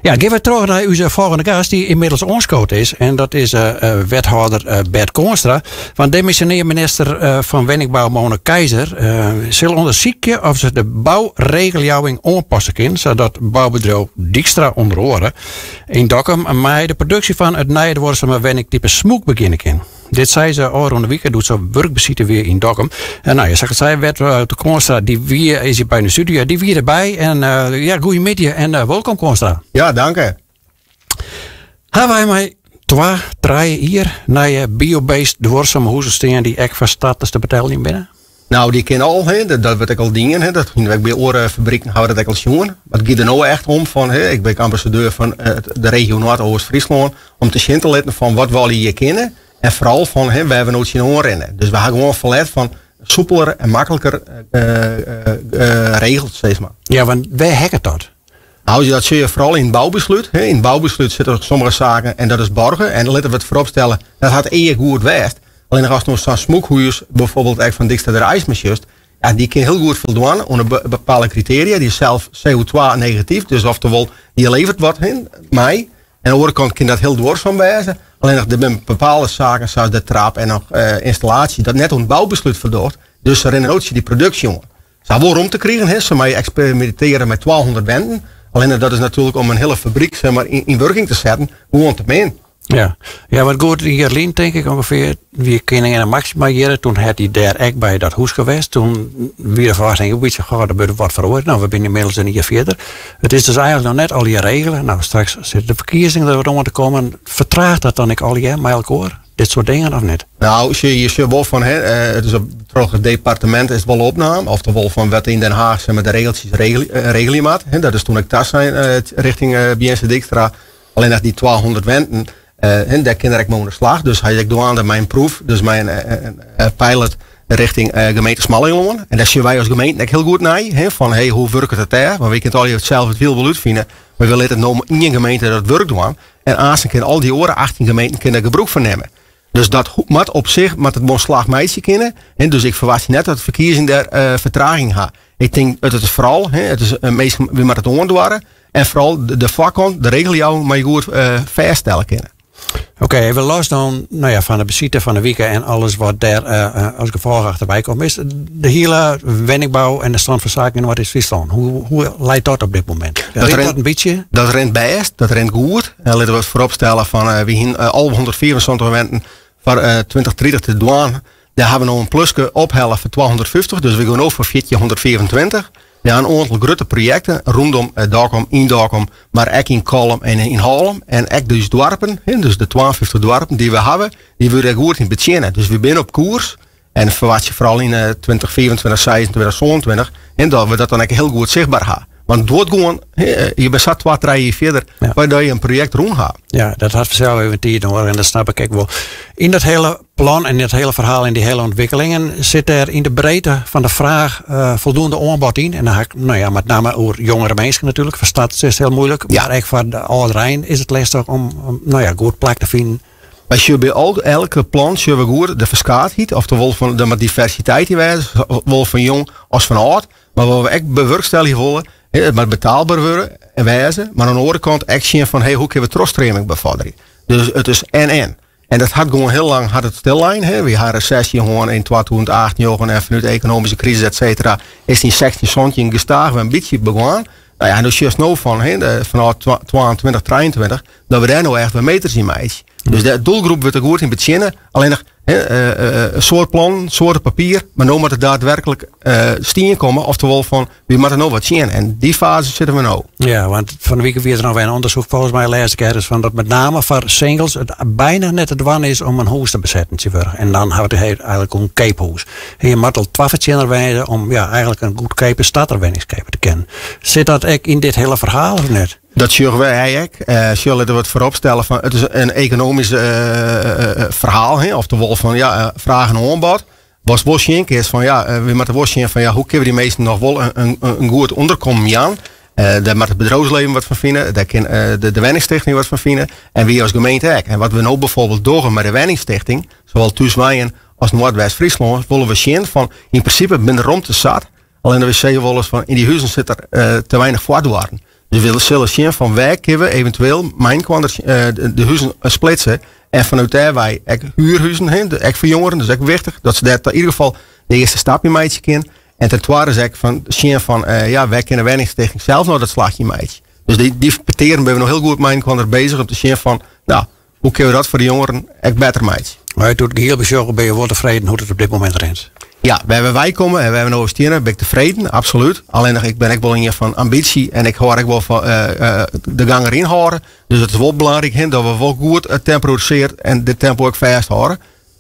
Ja, gean we troch nei ús folgjende gast, dy't ynmiddels oanskood is. En dat is wethâlder Bert Koornstra. Fan demisjonêr minister fan Wenningbou Mona Keijzer sil ûndersykje oft se de bouregeljouwing oanpasse kin, sadat boubedriuw Dykstra ûnder oare yn Dokkum mei de produksje fan it nije duorsame wenningtype Smûk begjinne kin. Dit sei se ôfrûne wike doe't se op wurkbesite wie yn Dokkum. En nou ja, sa't ik it sei, wethâlder Koornstra dy wie, is hjir by de studio, dy wie derby. En ja, goeiemiddei en wolkom Koornstra. Ja, danke. Ha wy mei twa, trije jier nije biobased duorsame huzen stean dy't ek foar starters te beteljen binne? Nou, dy kinne al, hè, dat wurdt ek al dien. Hè, dat hiene we ek by oare fabriken hawwe dat ek al sjoen. Mar it giet der no echt om fan, hè, ik bin ek ambassadeur fan eh, de regio Noardeast-Fryslân, om te sjen te litten fan wat wolle je kinne en foaral fan hè, wêr we no tsjinoan rinne. Dus we ha gewoan ferlet fan soepeler en makliker eh, eh, regels, sis mar. Ja, want wêr heakket dat? Nou, dat sil je foaral yn it boubeslút. Yn it boubeslút sitte sommige saken en dat is borge. En litte we it foaropstelle, dat hat ea goed west. Allinnich ast no sa'n smûkhûs, bijvoorbeeld ek fan Dykstra de Reisma sjochst, ja, dy kin hiel goed foldwaan oan de bepaalde kritearia. Dy is sels CO2 negatyf, dus oftewol dy leveret wat hin mei. En oan de oare kant kin dat hiel duorsum wêze. Allinnich der binne bepaalde saken, sa as de trap en noch ynstallaasje, dat net oan it boubeslút foldocht. Dus se rinne no tsjin dy produksje oan. Se ha wol romte krigen, hè. Se meie eksperimintearje mei 200 wenten. Allinnich dat is natuerlik om in hiele fabryk zeg maar, yn wurking te setten, gewoan te min. Ja, ja want goed, in jier lyn tink ik ûngefear, wie keninginne Maxima hjir. Toen hat hy dêr ek by dat hûs west. Toen wie de ferwachting in bytsje, goh, der wurdt wat feroare. Nou, we binne ynmiddels in jier fierder. It is dus eigentlik noch net allegear regele. Nou, straks sitte de ferkiezingen der wat oan te kommen. Fertraget dat dan ek allegear mei elkoar? Dit soart dingen of net? Nou, je sjocht wol fan, hè, it is op, troch it departemint is it wol opnaam. Oftewol fan wat yn Den Haag zeg maar, de regeltsjes regelje moat. Hè, dat is toen ek tasein richting Biense Dykstra. Allinnich dy 200 wenten, hè, dêr kin er ek mei oan de slach. Dus hy is ek dwaande mei in proef, dus mei in pilot richting gemeente Smallingerlân. En dêr sjogge wy as gemeente ek hiel goed nei. Hè, fan hey, hoe wurket it dêr? Want wy kinne allegear sels it wiel wol útfine. Mar we litte no ien gemeente dat wurk dwaan. En aansten kinne al dy oare 18 gemeenten kinne der gebrûk fan nimme. Dus dat moat op sich moat it wol slach meitsje kinne. En dus ik ferwachtsje net dat de ferkiezing dêr fertraging ha. Ik tink dat it is foaral, hè, it is, minsken, we moatte it oandoare. En foaral de foarkant, de regeljouwing, moat je goed fêststelle kinne. Oké, even los dan nou ja, fan de besite fan de wike en alles wat dêr as gefolch achterby komt. Is de hiele wenningbou en de stand fan saken yn Noardeast-Fryslân, hoe leit dat op dit momint? Dat rint dat in bytsje? Dat rint bêst, dat rint goed. En litte we it foaropstelle fan wy hiene 1175 wenten foar 2030 te dwaan. Dêr hawwe we no in pluske ophelle foar 250, dus we gean no foar 1425. Ja, in oantal grutte projekten rûndom Dokkum, yn Dokkum, mar ek yn Kollum en yn Hallum. En ek dus doarpen, dus de 52 doarpen dy't we hawwe, dy wurde goed yn betsjinne. Dus we binne op koers en ferwachtsje foaral yn 2025, 26, 27 en dat we dat dan ek hiel goed sichtber ha. Want it duorret gewoan, je binne sa twa, trije jier fierder foardat je in projekt rûn ha. Ja, dat hat fansels even tiid nedich en dat snap ik ek wol. Yn dat hiele plan en dat hiele ferhaal en dy hiele ûntwikkelingen, sit dêr yn de breedte fan de fraach foldoende oanbod yn? En dan ha ik, nou ja, met name oer jongere minsken natuerlik. Foar starters is it hiel muoilik, mar ek foar de âlderein is it lestich om nou ja, goed plak te finen. Wy sjogge by elke plan sjogge we goed de ferskaatheid, oftewol fan, der moat diversiteit yn wêze, sawol fan jong as fan âld. Mar wat we ek bewurkstelligje wolle, it moat betaalber wurde en wêze, mar oan de oare kant ek sjen fan hey, hoe kinne we trochstreaming befoarderje. Dus it is en-en. En dat hat gewoan hiel lang hat it stillein. Hè. Wy ha resesje hân yn 2008, 9 en fanút de ekonomyske krisis, et cetera, is yn 16, 17 gestaach wer in bytsje begûn. Nou ja, en do sjochst no fan, hè, fanôf 22, 23, dat we dêr no echt wer meters yn meitsje. Dus de doelgroep wurdt der goed yn betsjinne. Allinnich in soad plannen, in soad papier, mar no moat it daadwerklik stien komme, oftewol fan wy moatte no wat sjen. En dy faze sitte we no. Ja, want fan de wike wie der noch wer in ûndersyk, folgens my lês ik ergens fan dat met name foar singles it byna net te dwaan is om in hûs te besetten tsjintwurdich. En dan ha we it eigentlik om in keaphûs. En je moatte al twafertsjinner wêze om ja, eigentlik in goedkeape starterwenning keapje te kinnen. Sit dat ek yn dit hiele ferhaal of net? Dat sjogge wy ek. Sjoch, litte we it foaropstelle fan it is in ekonomysk ferhaal, hè? Oftewol fan ja, fraach en oanbod. Watst wol sjen kinst fan ja, we moatte wol sjen fan ja, hoe kinne we dy minsken noch wol in goed ûnderkommen jaan. Dêr moat it bedriuwslibben wat fan fine, dêr kin de wenningstichting wat fan fine en wy as gemeente ek. En wat we no bijvoorbeeld dogge mei de wenningstichting, sawol Thús Wenjen as Noardwest-Fryslân, wolle we sjen fan yn prinsipe binne der romte sat. Allinnich we sizze wolris fan yn dy huzen sit der te weinich foardoarren. Dus we sille sjen fan wêr kinne we eventueel mei-inoar de huzen splitse. En fanút dêr wei ek huurhuzen, hè, ek foar jongeren, dat is ek wichtich. Dat se dêr yn ieder gefal de earste stap yn meitsje kinne. En ten twadde is ek fan sjen fan, ja, wêr kin de wenningstichting sels noch dat slachje meitsje. Dus dy petearen binne we noch hiel goed mei-inoar bezich om te sjen fan, nou, hoe kinne we dat foar de jongeren ek better meitsje. Mar út it gehiel besjoen binne je wol tefreden hoe't it op dit momint rint? Ja, wêr we weikomme en wêr we no steane, bin ik tefreden, absolút. Allinnich ik bin ek wol ien fan ambysje en ik hâld ek wol fan de gang deryn hâlde. Dus it is wol belangryk dat we wol goed it tempo en dit tempo ek fêsthâlde.